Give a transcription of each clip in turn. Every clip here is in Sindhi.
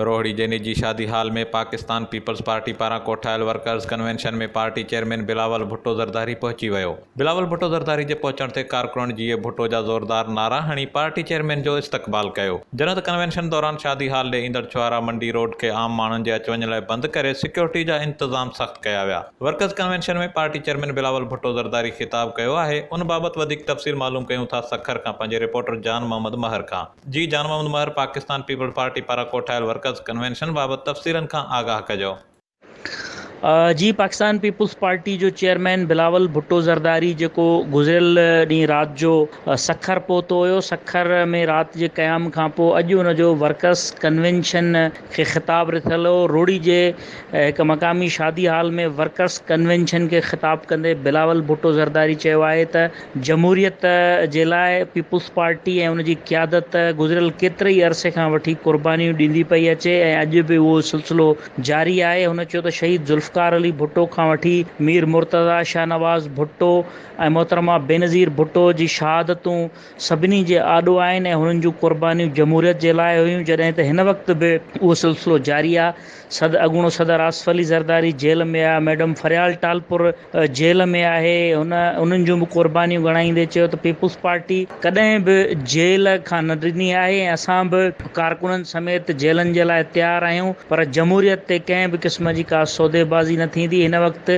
روهڙي جي نجي شادي هال ۾ پاڪستان پيپلز پارٽي پاران ڪوٺايل workers convention ۾ party chairman Bilawal Bhutto Zardari پهچي ويو. بلاول ڀٽو زرداري جي پهچڻ تي ڪارڪنن جيئي ڀٽو جا زوردار نعرا هڻي پارٽي چيئرمين جو استقبال ڪيو. جڏهن ته ڪنوينشن دوران شادي هال ڏي ايندڙ ڇوهارا منڊي روڊ کي عام ماڻهن جي اچ وڃ لاء بند ڪري سيڪيورٽي جا انتظام سخت ڪيا ويا. Workers convention ۾ party chairman Bilawal Bhutto Zardari خطاب ڪيو آهي ان بابت وڌيڪ تفصيل معلوم ڪيون ٿا سکر کان پنهنجي رپورٽر جان محمد مهر کان. جي جان محمد مهر پاڪستان پيپلز پارٽي پاران ڪوٺايل ورڪرز ڪنوينشن بابت تفصيلن کان آگاهه ڪجو. جي پاڪستان پيپلز پارٽي جو چيئرمين بلاول ڀٽو زرداري جيڪو گذريل ڏينهن رات جو سکر پهتو هيو سکر ۾ رات جي قيام کانپوء اڄ ان جو ورڪرز ڪنوينشن کي خطاب رٿيل هو روهڙي جي هڪ مقامي شادي هال ۾ ورڪرز ڪنوينشن کي خطاب ڪندي بلاول ڀٽو زرداري چيو آهي ته جمهوريت جي لاء پيپلز پارٽي ۽ ان جي قيادت گذريل ڪيتري ئي عرصي کان وٺي قربانيون ڏيندي پئي اچي ۽ اڄ به اهو سلسلو جاري آهي. هن چيو ته شهيد ذوالفقار علي ڀٽو کان وٺي مير مرتضيٰ شاهنواز ڀٽو ۽ محترمه بينظير ڀٽو جي شهادتون سڀني جي آڏو آهن ۽ هنن جون قربانيون جمهوريت جي لاء هيون جڏهن ته هن وقت به اهو سلسلو جاري آهي. صد اڳوڻو صدر آصف علي زرداري جيل ۾ آهي، ميڊم فريال ٽالپر جيل ۾ آهي، هن انهن جون به قربانيون ڳڻائيندي چيو ته پيپلز پارٽي ڪڏهن به جيل کان نه ڊني آهي ۽ اسان به ڪارڪنن سميت جيلن جي لاء تيار آهيون پر جمهوريت تي ڪنهن به قسم جي ڪا سوديبازي نه ٿيندي، هن وقت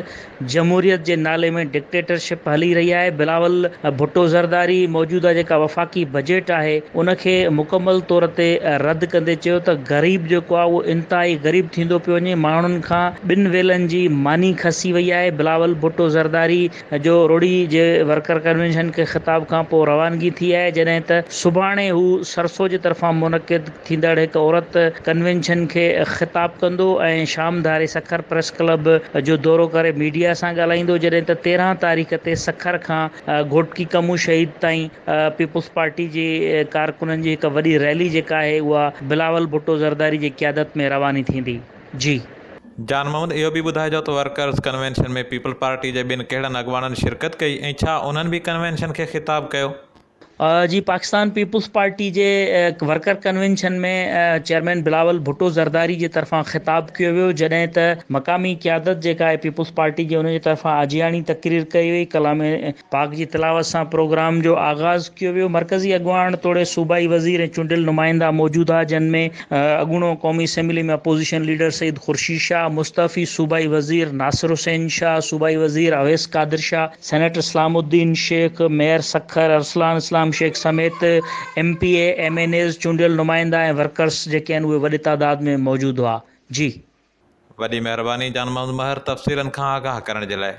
جمهوريت جي نالي ۾ ڊڪٽيٽرشپ هلي رهي آهي، بلاول ڀٽو زرداري موجوده جيڪا وفاقي بجيٽ آهي ان کي مڪمل طور تي رد ڪندي چيو ته غريب جيڪو آهي اهو انتهائي غريب ٿيندو پيو وڃي، ماڻهن کان ٻن ويلن جي ماني کسي وئي آهي، بلاول ڀٽو زرداري جو روهڙي جي ورڪر ڪنوينشن کي خطاب کانپوء روانگي ٿي آهي، جڏهن ته سڀاڻي هو سرسو جي طرفان منعقد ٿيندڙ هڪ عورت ڪنوينشن کي خطاب ڪندو ۽ شام ڌاري سکر پريس ڪلب جو دورو ڪري ميڊيا سان ڳالهائيندو جڏهن ته 13 تاريخ تي سکر کان گهوٽڪي ڪمون شهيد تائين پيپلز پارٽي جي ڪارڪنن جي هڪ وڏي ريلي جيڪا آهي اها بلاول ڀٽو زرداري جي قيادت ۾ رواني ٿيندي. جي. جان محمد اهو به ٻڌائجو ته ورڪرز ڪنوينشن ۾ پيپلز پارٽي جي ٻين ڪهڙن اڳواڻن شرڪت ڪئي ۽ ڇا انهن به ڪنوينشن کي خطاب ڪيو؟ جي پاڪستان پيپلز پارٽي جي worker convention ۾ chairman Bilawal Bhutto Zardari جي طرفان خطاب ڪيو ويو جڏهن ته مقامي قيادت جيڪا آهي پيپلز پارٽي جي ان جي طرفان آجياڻي تقرير ڪئي وئي ڪلام پاڪ جي تلاوت سان پروگرام جو آغاز ڪيو ويو مرڪزي اڳواڻ توڙي صوبائي وزير ۽ چونڊيل نمائندا موجود ها جن ۾ اڳوڻو قومي assembly ۾ opposition leader Syed Khurshid Shah مستعفي صوبائي وزير ناصر حسين شاهه صوبائي وزير اويس قادر شاهه سينيٽر اسلام الدين شيخ، ميئر سکر ارسلان اسلام شيخ سميت M P A, M N As, چونڊيل نمائندا ۽ ورڪرز جيڪي آهن اهي وڏي تعداد ۾ موجود هئا. جي. وڏي مهرباني جان محمد مهر تفصيلن کان آگاهه ڪرڻ جي لاء.